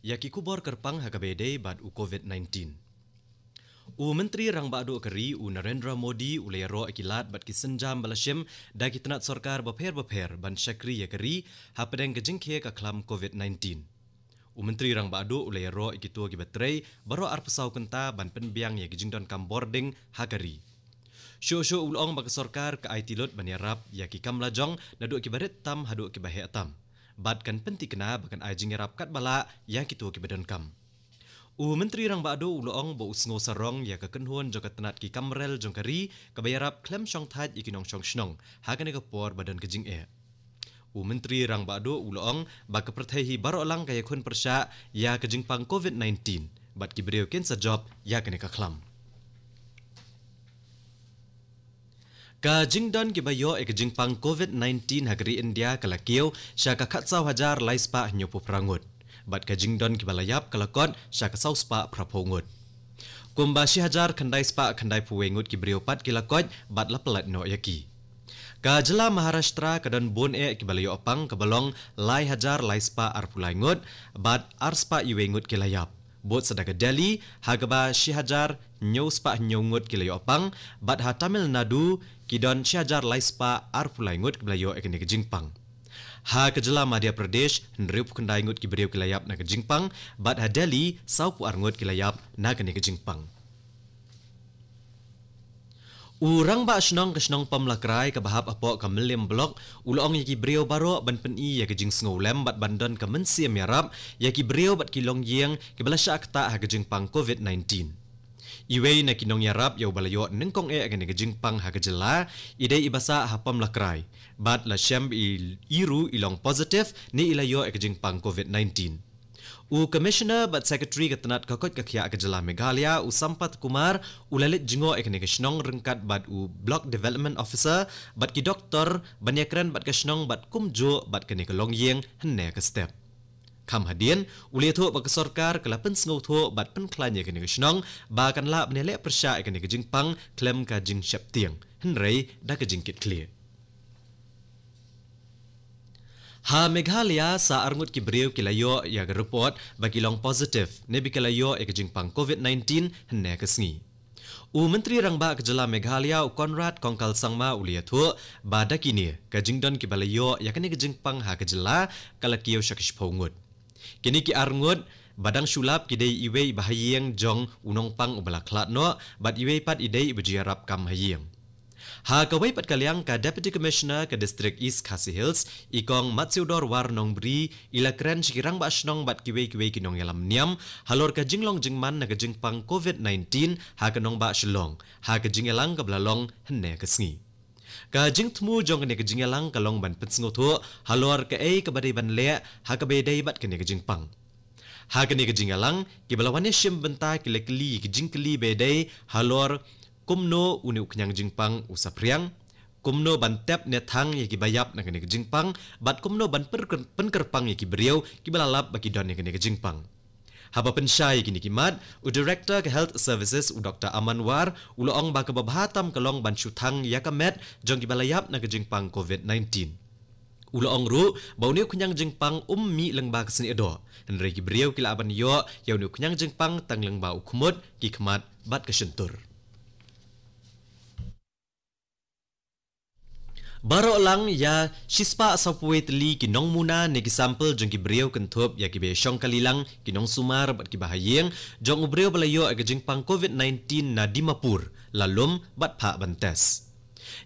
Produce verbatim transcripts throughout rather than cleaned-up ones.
Ïa ki khubor kyrpang ha kaba ïadei bad u COVID nineteen. U Myntri Rangbah Duh ka ri u Narendra Modi u la ïaroh ïa ki lad bad ki sienjam ba la shim da ki tnat sorkar bapher bapher ban shakri ïa ka ri hapdeng ka jingkhie ka khlam COVID nineteen. U Myntri Rangbah Duh u la ïaroh ïa kito kiba trei baroh arphew saw kynta ban pynbiang ïa ki jingdonkam bording ha ka ri. Shuh shuh u la ong ba ka sorkar ka aiti lut ban ïarap ïa ki kam lajong naduh kiba rit tam haduh kiba heh tam, bad kan pynthikna ba kan ai jingïarap katba lah ïa kito kiba donkam. U Myntri Rangbah Duh u la ong ba u sngew sarong ïa ka kynhun jong ka tnat ki kam rel jong ka ri kaba ïarap khlem shongthait ïa ki nongshong shnong ha kane ka por ba don ka jingeh. U Myntri Rangbah Duh u la ong ba ka pyrthei hi baroh lang ka ïakhun pyrshah ïa ka jingpang COVID nineteen bad ki briew kin sa jop ïa kane ka khlam. Ka jingdon kiba ïoh ïa ka jingpang COVID nineteen ha ka ri India ka la kiew sha ka khatsaw hajar lai spah hynñiewphew phra ngut, bad ka jingdon kiba la ïap ka la kot sha ka saw spah phraphew ngut. Kumba shi hajar khyndai spah khyndaiphew wei ngut ki briew pat ki la koit bad la pyllait noh ïa ki. Ka jylla Maharashtra ka don bun eh kiba la ïoh pang kaba long lai hajar lai spah arphew lai ngut, bad ar spah iwei ngut ki la ïap. Bud sa da ka Delhi, ha kaba shi hajar hynñiew spah hynñiew ngut ki la ïoh pang, bad ha Tamil Nadu ki don shi hajar lai spah arphew lai ngut kiba la ïoh ïa kane ka jingpang. Ha ka jylla Madhya Pradesh, hynriewphew khyndai ngut ki briew ki la ïap na ka jingpang, bad ha Delhi, sawphew ar ngut ki la ïap na kane ka jingpang. U Rangbah Shnong ka shnong Pamlakrai kaba hap hapoh ka Mylliem Block u la ong ïa ki briew baroh ban pyni ïa ka jingsngewlem bad ban don ka mynsiem ïarap ïa ki briew bad ki longïing kiba la shah ktah ha ka jingpang COVID nineteen. Iwei na ki nongïarap ïa uba la ïoh nyngkong eh ïa kane ka jingpang ha ka jylla i dei iba sah ha Pamlakrai, bad la shem i, i ruh i long positive ne i la ïoh ïa ka jingpang COVID nineteen. U Commissioner bad Secretary ka tnat ka koit ka khiah ka jylla Meghalaya u Sampath Kumar u la leit jngoh ïa kane ka shnong ryngkat bad u Block Development Officer bad ki doktor ban ïakren bad ka shnong bad kumjuh bad kane ka longïing hynne ka step. Kham hadien, u la ïathuh ba ka sorkar ka la pynsngewthuh bad pynkhlaiñ ïa kane ka shnong ba kan lah ban ïaleh pyrshah ïa kane ka jingpang khlem ka jingsheptieng, hynrei da ka jingkitkhlieh. Ha Meghalaya, sa arngut ki briew ki la ïoh ïa ka report ba ki long positive ne ba ki la ïoh ïa ka jingpang COVID nineteen hynne ka sngi. U Myntri Rangbah ka jylla Meghalaya u Conrad Kongkal Sangma u la ïathuh ba da kine ka jingdon kiba la ïoh ïa kane ka jingpang ha ka jylla ka la kiew sha ka shiphew ngut. Kine ki arngut ba dang shu lap ki dei iwei iba ha ïing jong u nongpang uba la khlad noh bad iwei pat i dei iba ju ïarap kam ha ïing. Ha kawei pat ka liang, ka Deputy Commissioner ka District East Khasi Hills, i Kong Matsiewdor War Nongbri, i la kren sha ki rangbah shnong bad kiwei kiwei ki nongïalam niam halor ka jinglong jingman na ka jingpang COVID nineteen ha ka nongbah Shillong ha ka jingïalang kaba la long hynne ka sngi. Ka jingthmu jong kane ka jingïalang ka long ban pynsngewthuh halor kaei kaba dei ban leh ha kaba ïadei bad kane ka jingpang. Ha kane ka jingïalang, kiba la wan ïashim bynta ki la kylli ïa ki jingkylli ba ïadei halor kumno une u khñiang jingpang u saphriang, kumno ban tep ne thang ïa kiba ïap na kane ka jingpang, bad kumno ban pyrkyn-, pynkyrpang ïa ki briew kiba la lap ba ki don ïa kane ka jingpang. Haba pynshai ïa kine ki mat, u Director ka Health Services u Doktor Aman War u la ong ba kaba bha tam ka long ban shu thang ïa ka met jong kiba la ïap na ka jingpang COVID nineteen. U la ong ruh ba une u khñiang jingpang um mih lyngba ka snieh doh, hynrei ki briew ki lah ban ïoh ïa une u khñiang jingpang tang lyngba u khmut, ki khmat bad ka shyntur. Baroh lang ïa shispah sawphew wei tylli ki nongmuna ne ki sample jong ki briew kynthup ïa kiba shong kali lang, ki nongsumar bad kiba ha ïing jong u briew ba la ïoh ïa ka jingpang COVID nineteen na Dimapur la lum bad phah ban test.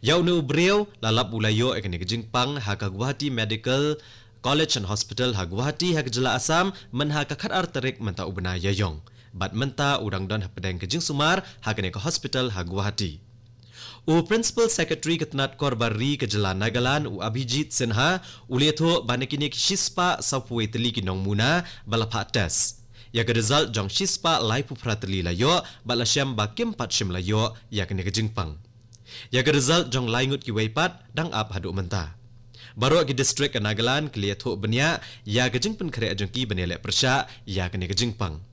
Ïa une u briew la lap u la ïoh ïa kane ka jingpang ha ka Guwahati Medical College and Hospital ha Guwahati ha ka jylla Assam mynha ka khatar tarik mynta u bnai Ïaïong, bad mynta u dang don hapdeng ka jingsumar ha kane ka hospital ha Guwahati. U Principal Secretary ka tnat korbar ri ka jylla Nagaland u Abhijit Sinha u la ïathuh ba na kine ki shispah sawphew wei tylli ki nongmuna ba la phah test, ïa ka result jong shispah laiphew phra tylli la ïoh bad la shem ba kim pat shym la ïoh ïa kane ka jingpang. Ïa ka result jong lai ngut kiwei pat dang ap haduh mynta. Baroh ki district ka Nagaland ki la ïathuh bniah ïa ka jingpynkhreh jong ki ban ïaleh pyrshah ïa kane ka jingpang.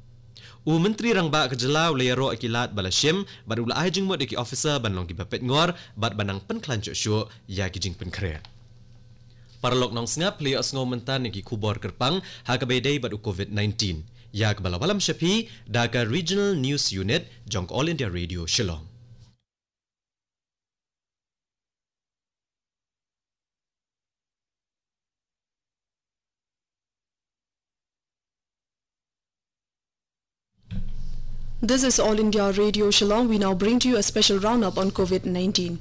U Myntri Rangbah ka jylla u la ïaroh ïa ki lad ba la shim bad u la ai jingmut ïa ki officer ban long kiba peitngor bad ban nang pynkhlaiñ shuh shuh ïa ki jingpynkhreh. Paralok nongsngap, phi la ïohsngew mynta na ki khubor kyrpang ha kaba ïadei bad u COVID nineteen. Ïa kaba la wallam sha phi da ka Regional News Unit jong All India Radio Shillong. This is All India Radio Shillong. We now bring to you a special roundup on COVID nineteen.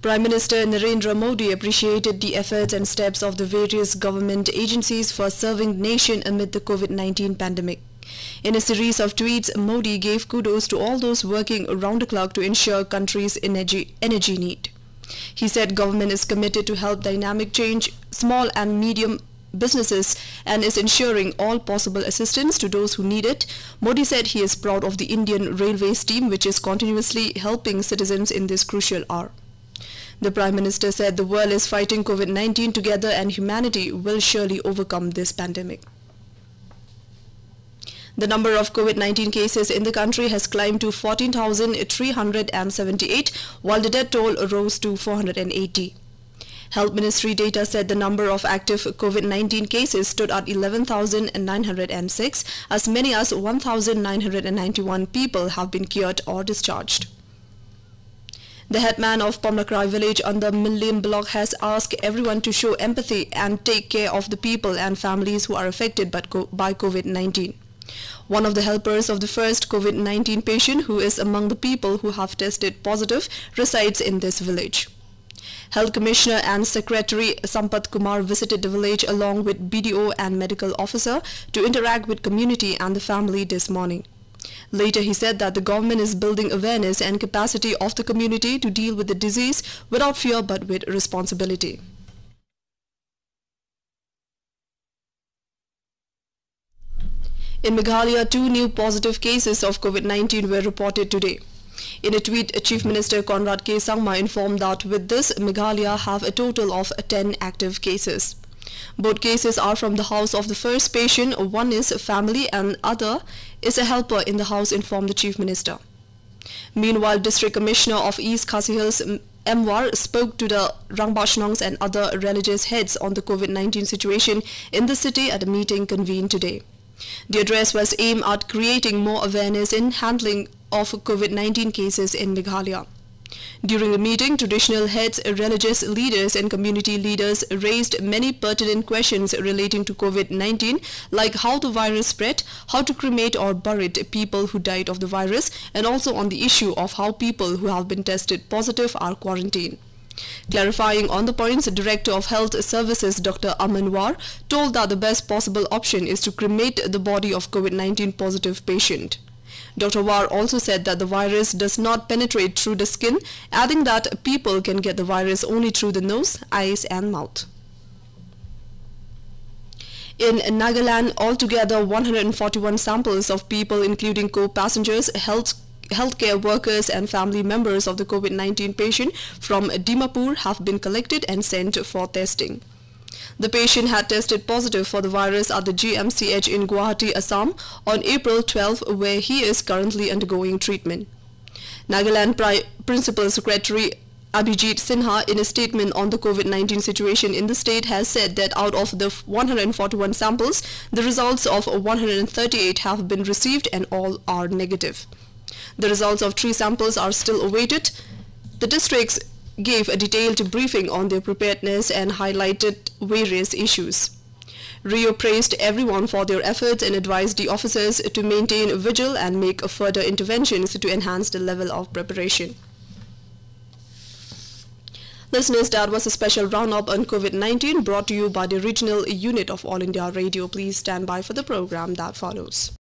Prime Minister Narendra Modi appreciated the efforts and steps of the various government agencies for serving the nation amid the COVID nineteen pandemic. In a series of tweets, Modi gave kudos to all those working around the clock to ensure country's energy, energy need. He said government is committed to help dynamic change, small and medium businesses, and is ensuring all possible assistance to those who need it. Modi said he is proud of the Indian Railways team, which is continuously helping citizens in this crucial hour. The Prime Minister said the world is fighting COVID nineteen together and humanity will surely overcome this pandemic. The number of COVID nineteen cases in the country has climbed to fourteen thousand three hundred and seventy-eight, while the death toll rose to four hundred and eighty. Health Ministry data said the number of active COVID nineteen cases stood at eleven thousand nine hundred and six. As many as one thousand nine hundred and ninety-one people have been cured or discharged. The headman of Pamlakrai village under Mylliem block has asked everyone to show empathy and take care of the people and families who are affected by co-, by COVID nineteen. One of the helpers of the first COVID nineteen patient, who is among the people who have tested positive, resides in this village. Health Commissioner and Secretary Sampath Kumar visited the village along with B D O and medical officer to interact with community and the family this morning. Later, he said that the government is building awareness and capacity of the community to deal with the disease without fear but with responsibility. In Meghalaya, two new positive cases of COVID nineteen were reported today. In a tweet, Chief Minister Conrad K Sangma informed that with this, Meghalaya have a total of ten active cases. Both cases are from the house of the first patient. One is a family and other is a helper in the house, informed the Chief Minister. Meanwhile, District Commissioner of East Khasi Hills, M-, M War, spoke to the Rangbah Shnongs and other religious heads on the COVID nineteen situation in the city at a meeting convened today. The address was aimed at creating more awareness in handling of COVID nineteen cases in Meghalaya. During the meeting, traditional heads, religious leaders, and community leaders raised many pertinent questions relating to COVID nineteen, like how the virus spread, how to cremate or bury people who died of the virus, and also on the issue of how people who have been tested positive are quarantined. Clarifying on the points, Director of Health Services Doctor Aman War told that the best possible option is to cremate the body of COVID nineteen positive patient. Doctor War also said that the virus does not penetrate through the skin, adding that people can get the virus only through the nose, eyes, and mouth. In Nagaland, altogether one hundred forty-one samples of people, including co-passengers, health, healthcare workers, and family members of the COVID nineteen patient from Dimapur, have been collected and sent for testing. The patient had tested positive for the virus at the G M C H in Guwahati, Assam, on April twelfth, where he is currently undergoing treatment. Nagaland Pri-, Principal Secretary Abhijit Sinha, in a statement on the COVID nineteen situation in the state, has said that out of the one hundred forty-one samples, the results of one hundred thirty-eight have been received and all are negative. The results of three samples are still awaited. The districts gave a detailed briefing on their preparedness and highlighted various issues. Rio praised everyone for their efforts and advised the officers to maintain vigil and make further interventions to enhance the level of preparation. Listeners, that was a special roundup on COVID nineteen brought to you by the regional unit of All India Radio. Please stand by for the program that follows.